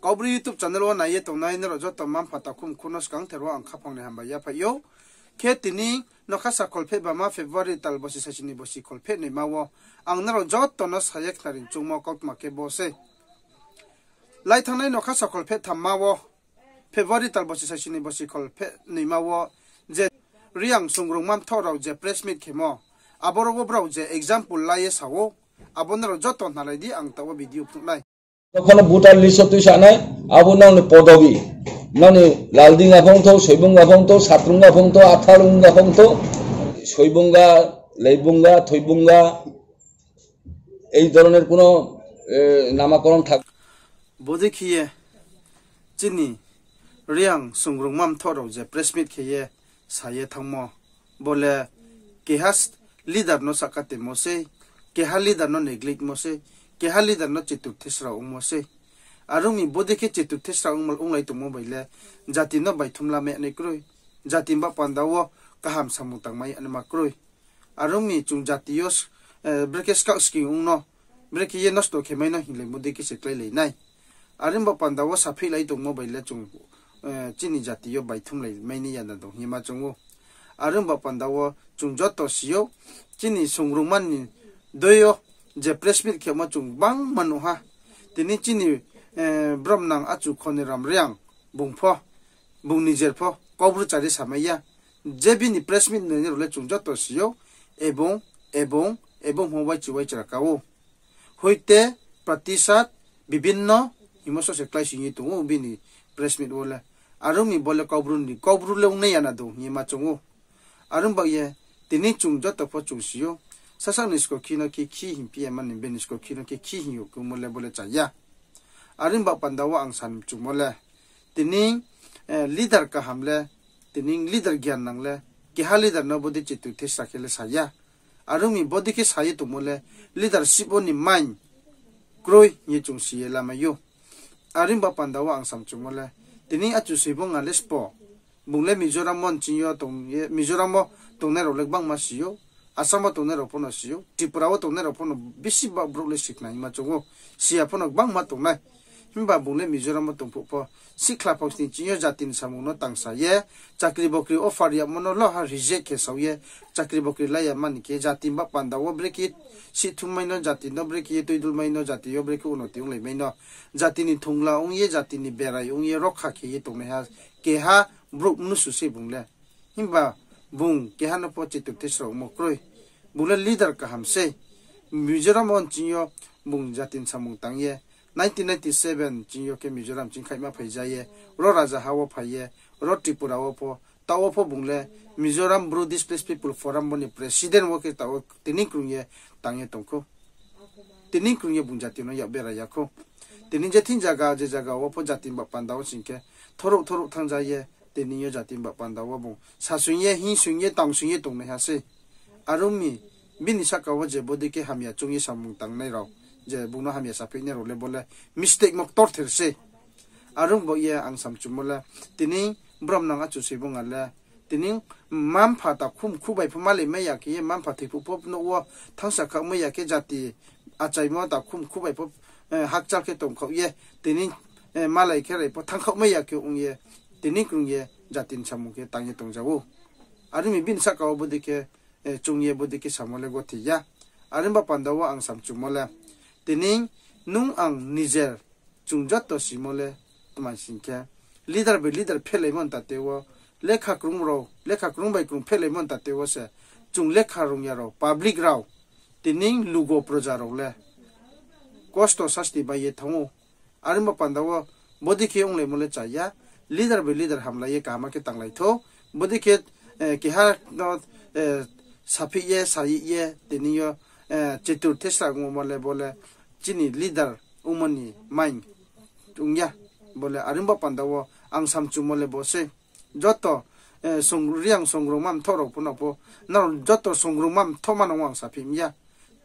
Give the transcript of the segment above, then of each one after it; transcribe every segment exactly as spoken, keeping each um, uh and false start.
Kaubru YouTube channel wo nai ye tongnai nrao joto mma-mpha takhu mkhu no skangther wo ang khaphang ni hambai yaphaih ou. Khe tini nokha sakhol pheh bama February tal bosi saisi ni bosi kholpheh noima wo ang nrao joto no sa ye khnari choungmo kautma khe bo sei. Lai thanngnai nokha sakhol pheh thamma wo February tal bosi saisi ni bosi kholpheh noima wo je Reang Songrungma mthoh rao je press meet khemo, aboro wo brao je example la ye sa ou, abo nrao joto khnalai di, ang taoh wo video phnuh nai. Tokhono voter list wo tuisa nai, abo nang ni podobi, nang ni Laldinga phongthou, Soibunga phongthou, Satrunga phongthou, Atharunga phongthou, Soibunga, Leibunga, Thoibunga, এই ধরনের কোনো, এ, নামকরণ থাক- Bodei khe ye chini Reang Songrungma mthoh rao je press meet khe ye sa ye thanngmo, bo le keha leader no sahka temo sei, keha leader no neglect mo sei, keha leader no chitur thesra ongmo sei. Are ong mi bodei khe chitur thesra ong, onglai tongmo bai le jati no baithum lamai nai kroi, jati ni baoh panda wo kaham samung tangmai naima kroi. Are ong mi chung jati yo, eh, brekhe skaoh sking ong no, brekhe ye nosto khe mai no hinglai bodei khe se kláilai nai. Are ong baoh panda wo saphihlai tongmo bai le chung, eh, chini jati yo baithumlai mai ni yana dong hing ye ma choung ou. Are ong baoh panda wo chung joto si ou, chini Songrungma ni dei yo je press meet khemo chung gbangma nuh ha. Tini chini, eh, bromnang Achu Khoniram Reang bung pho, bung nijer pho Kaubru chari samai ya. Je bini press meet nai rao le chung joto si ou, ebong, ebong, ebong hmo waichu waichra ka ou. Hoite, pratisad, bibinno, hingmo só se kláising ye tong ou bini press meet wo le. Are ong mi bo le Kaubru ni, Kaubru le ong nai yana dong hing ye ma choung ou. Are ong baoh ye, tini chung joto pho chung si ou, sasaoh ni skokhih no khe khih hingphi ya mani, bini skokhih no khe khih hing yag khe ongmo le bo le cha ya. Are ong baoh panda wo ang sa ni mchumo le, tini, eh, leader kaham le, tini leader gyan nang le, keha leader no bodei chitur thesra khe le sa ya. Are ong mi bodei khe sa ye tongmo le, leadership wo ni main kroi hing ye chung si ye lamai ou. Are ong baoh panda wo ang sa mchumo le, tini Achu Soibunga le sbo, bung le Mizoram wo nching yo tong ye, Mizoram wo tongnai rao le gbangma si ou, Assam wo tongnai rao pho no si ou, Tripura wo tongnai rao pho no bisi ba brouh le si khna hing ma choung ou, si ya pho no gbangma tongnai. Himba bung le Mizoram wo tong phuh pho, sikhla phangsni ching yo jati ni samung no tangsa ye, chakri bokri offer yagmo no lo ha reject khe sao ye, chakri bokri lai ya mani khe jati ni baoh panda wo brekhe sihthung mai no, jati no brekhe ye tuidul mai no, jati yo brekhe unoti onglai mai no, jati ni thongla ong ye, jati ni berai ong ye, rokha khe ye tongnaiha keha brouh mnusu sei bung le. Himba bung keha no pho chitur thesra ongmo kroi. Bung le leader kaham sei. Mizoram wo nching yo bung jati ni samung tang ye, nineteen ninety seven ching yo khe Mizoram ching khaihma phai ja ye, ro rajaha wo phai ye, ro Tripura wo pho, taoh wo pho bung le Mizoram Bru Displaced People Forum bo ni president wo khe taoh wo tini krung ye tang ye tong khou. Tini krung ye bung jati no yak bera ya khou. Tini je thing zaga, je zaga wo pho jati ni baoh panda wo sing khe, thorouh thorouh thanng ja ye, tini yo jati ni baoh panda wo bung sasoing ye, hingsoing ye, tangsoing ye tongnaiha sei. Are ong mi, bini sahka wo je bodei khe hamya choung ye samung tangnai rao, je bung no hamya saphihnai rao le bo le mistake mo ktorther sei. Are ong baoh ye ang sa mchumo le, tini bromnang Achu Soibunga le, tini mma-mpha takhu mkhu bai pho malai mai ya khe ye, mma-mpha thoi phuh pho nouh wo thanngsa khaoh mai ya khe, jati achaimo takhu mkhu bai pho, eh, hakchal khe tongkhaoh ye, tini, eh, malai khe rai pho thanngkhaoh mai ya khe ong ye, tini krung ye jati ni samung khe tang ye tongja ou. Are ong mi bini sahka wo bodei khe, eh, choung ye bodei khe samo le gothe ya. Are ong baoh panda wo ang sa mchumo le, tini nung ang nijer chung joto simo le tma sing khe, leader bai leader phelaimo ntate wo, lekha krung rao, lekha krung bai krung phelaimo ntate wo se, chung lekha rung ya rao, public rao, tini lugo proja rao le kosto sasti bai ye thanng ou. Are ong baoh panda wo bodei khe onglaimo le cha ya, leader bai leader hamlai ye kaham khe tanglai thou, bodei khe, eh, keha no, eh, saphih ye, saih ye, tini yo, eh, chitur thesra ongmo le bo le chini leader ongmo ni main ong ya. Bo le are ong baoh panda wo ang sa mchumo le bo sei. Joto, eh, song-, Reang Songrungma mthoh rao pho no pho, nrao joto Songrungma mthohma no ang saphih mi ya.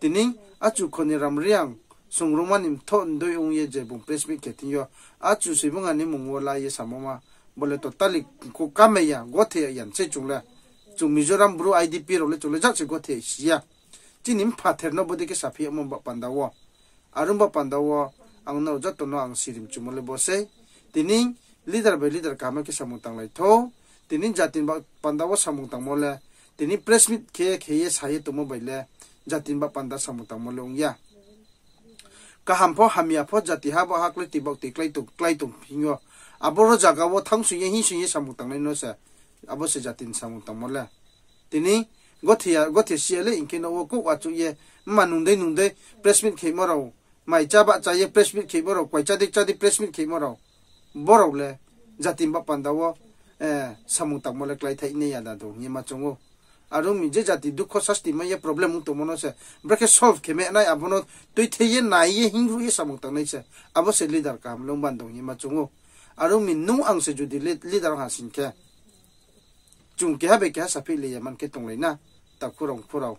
Tini Achu Khoniram Reang Songrungma ni mthoh ndoi ong ye je bung press meet khe thing yo, Achu Soibunga ni mmung wo la ye samo ma, bo le totally kho kamai ya, gothe ya yan sei chung le. Chung Mizoram Bru I D P rao le chung le jat se gothe si ya. Chini mphather no bodei khe saphi yagmo baoh panda wo. Are ong baoh panda wo Ang nrao joto no ang sirimchumo le bo sei. Tini leader bai leader kaham khe samung tanglai thou. Tini jati ni ba-, panda wo samung tangmo le, tini press meet khe ye, khe ye sa ye tongmo bai le, jati ni ba panda samung tangmo le ong ya. Kaham pho hamya pho jati ha bo ha klái toi baoh toi klái tong, klái tong hing yo. Aboro zaga wo thanngsing ye hingsing ye samung tangnai no se, abo se jati ni samung tangmo le. Tini gothe ya, gothe si ya le hing khe no wo kouh achouh ye, mma nung dei nung dei press meet khemo rao, mai chá ba chá ye press meet khemo rao, kuai chá dei chá dei press meet khemo rao. Borao le jati ni ba panda wo, eh, samung tangmo le kláithai nai ya da do hing ye ma choung ou. Are ong mi je jati dukho sasti mai ye problem ong tongmo no se, brekhe solve khe ma nai abo no tuithe ye nai ye hingruh ye samung tangnai se, abo se leader kaham le ong ban do hing ye ma choung ou. Are ong mi nung ang se judi le-, leader ha sing khe, chung keha bai keha sapheih le ya man khe tonglai na, takhu rao, mkhu rao.